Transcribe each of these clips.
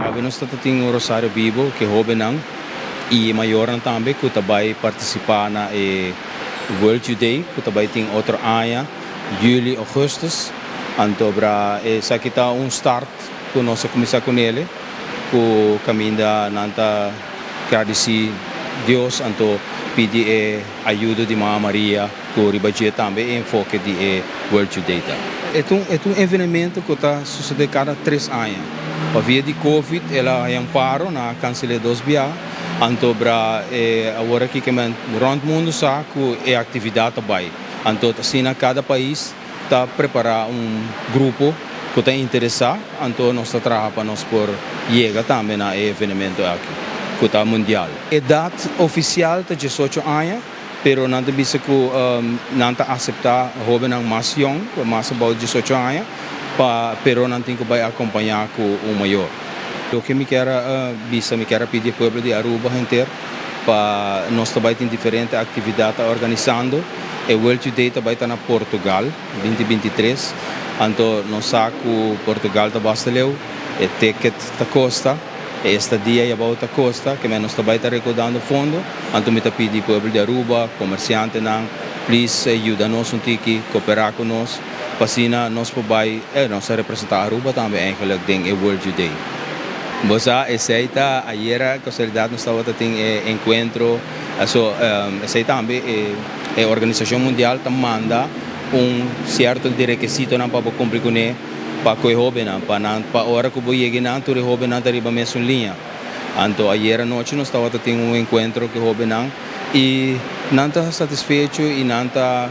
Awe nos ta tin un Rosario Bibo ku hóbennan i mayornan tambe ku ta bai partisipá na e World Youth Day ku ta bai tin otro aña, yüli, ougùstùs. Anto bra esaki ta un start ku nos a kuminsá kuné ku kaminda nan ta gradisí Dios, anto pidi e ayudo di Mama Maria ku riba dje tambe e enfoke di e World Youth Day ta. E ta un e ta un evenemento ku ta susedé kada 3 aña. Pa via di Covid el a haña un paro, nan a kansel'é dos bia, anto bra e awor aki ke men rònt mundu sa ku e aktividat ta bai. Anto asina kada pais ta prepará un grupo ku ta interesá, anto nos ta traha pa nos por yega tambe na e evenemento aki ku ta mundial. Edat ofisial ta 18 aña, pero nan ta bisa ku nan ta aseptá hóbennan mas yòn, mas abou di 18 aña, pa pero nan tin ku bai akompañá ku un mayor. Loke mi kier a bisa, mi kier a pidi e pueblo di Aruba henter pa nos ta bai tin diferente aktividat ta organisando. E World Youth Day ta bai ta na Portugal 2023, anto nos sa ku Portugal ta basta leu, e ticket ta kosta, e estadia ei abou ta kosta, ke men nos ta bai ta rekoudando fondo. Anto mi ta pidi pueblo di Aruba, komersiantenan, please yuda nos un tiki, kooperá ku nos, pa asina nos por bai, nos ta representá Aruba tambe eigenlijk den e World Youth Day. Bo sa, esei ta ayera kasualidat nos tabata tin e enkuentro, so esei tambe e organisashon mundial ta manda un sierto di rekisitonan pa bo kumpli kuné pa ku e hóbennan, pa nan pa ora ku bo yega einan tur e hóbennan ta riba mesun liña. Anto ayera nochi nos tabata tin un enkuentro ku e hóbennan i nan ta satisfecho i nan ta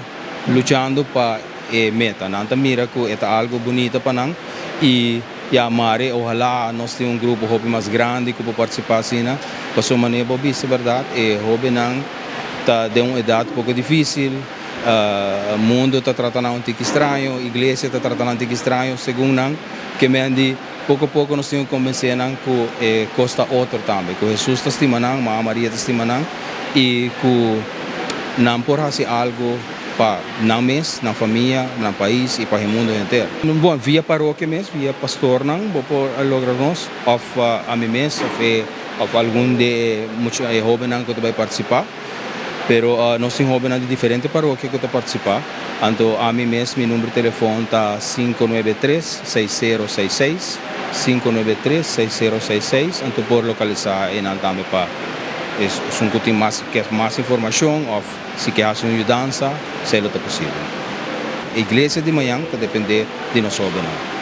luchando pa e meta. Nan ta mira ku e ta algu bunita pa nan i ya mare ohalá nos tin un grupo hopi mas grandi ku por partisipá asina. Pasobra manera bo bisa bèrdat e hóbennan ta den un edat poko difísil, mundu ta trata nan un tiki straño, iglesia ta trata nan un tiki straño segun nan ke men di poko poko nos tin ku konbensé nan ku e kos ta otro tambe, ku Hesus ta stima nan, Mama Maria ta stima nan i ku nan por hasi algu pa nan mes, nan famia, nan pais i pa e mundu henter. Bon, via parokia mes, via pastornan bo por logra nos òf ami mes òf e òf algun di e mucha e hóbennan ku ta bai partisipá. Pero nos tin hóbennan di diferente parokia ku ta partisipá. Anto ami mes mi number di telefòn ta 593-6066, 593-6066, anto por lokalisá einan tambe pa esun ku tin mas ke mas informashon òf si ke hasi un yudansa, esei lo ta posibel. Iglesia di mañan ta dependé di nos hóbennan.